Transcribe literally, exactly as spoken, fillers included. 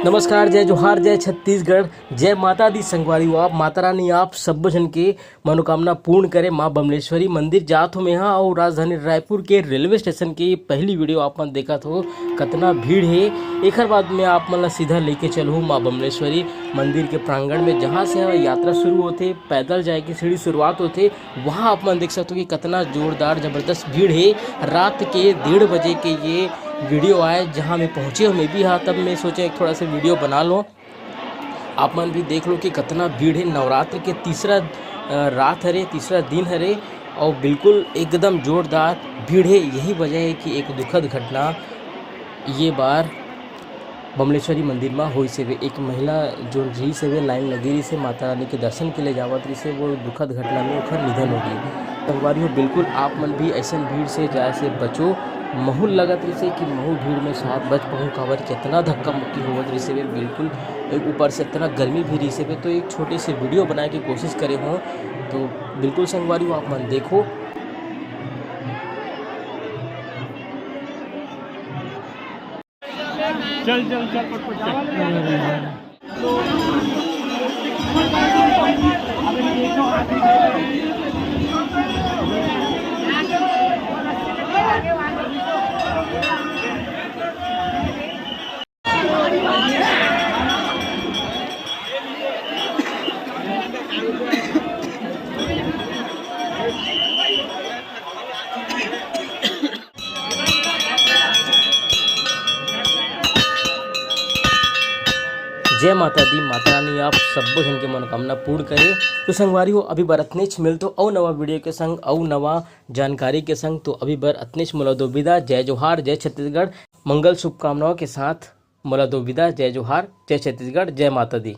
नमस्कार, जय जोहार, जय छत्तीसगढ़, जय माता दी संगवारी हो। आप माता रानी आप सब्बो झन के मनोकामना पूर्ण करे। माँ बमलेश्वरी मंदिर जात हो मेहा, और राजधानी रायपुर के रेलवे स्टेशन के पहली वीडियो आप मन देखत हो, कतना भीड़ हे। एकर बाद में आप मन ला सीधा लेके चलहूँ माँ बमलेश्वरी मंदिर के प्रांगण में, जहाँ से यात्रा शुरू होथे, पैदल जाए की सीढ़ी शुरुआत होथे। वहाँ आप मन देख सकते हो कि कतना जोरदार जबरदस्त भीड़ हे। रात के डेढ़ बजे के ये वीडियो आए, जहाँ मैं पहुँचे हूँ मैं भी, हाँ, तब मैं सोचे थोड़ा सा वीडियो बना लो। आप मन भी देख लो कि कतना भीड़ हे। नवरात्र के तीसरा, अ, रात हरे, तीसरा दिन हरे, और बिल्कुल एकदम जोरदार भीड़ हे। यही वजह हे कि एक दुखद घटना ये बार बमलेश्वरी मंदिर म होइस हवे। एक महिला जो रहिस हवे, लाइन लगे रहिस हे, माता रानी के दर्शन के लिए जावत रहिस हे, वो दुखद घटना में ओखर निधन हो गई। संगवारी हो, बिल्कुल आप मन भी ऐसन भीड़ से जाए से बचो। महू लगत रहिस हे कि महू भीड़ में शायद बच पाहूँ, काबर कि इतना धक्का मुक्की होवत रहिस हवे। बिल्कुल एक ऊपर से इतना गर्मी भी रहिस हवे, तो एक छोटे से वीडियो बनाए के कोशिश करे हों। तो बिल्कुल संगवारी हो, आप मन देखो। चल चल चल, पटपट चल। जय माता दी, माता रानी आप सब्बो झन के मनोकामना पूर्ण करे। तो संगवारी हो, अभी बर अतनेच, मिलथों अउ नवा वीडियो के संग, अउ नवा जानकारी के संग। तो अभी बर अतनेच, मोला दो विदा। जय जोहार, जय छत्तीसगढ़। मंगल शुभकामनाओं के साथ मोला दो विदा। जय जोहार, जय छत्तीसगढ़, जय माता दी।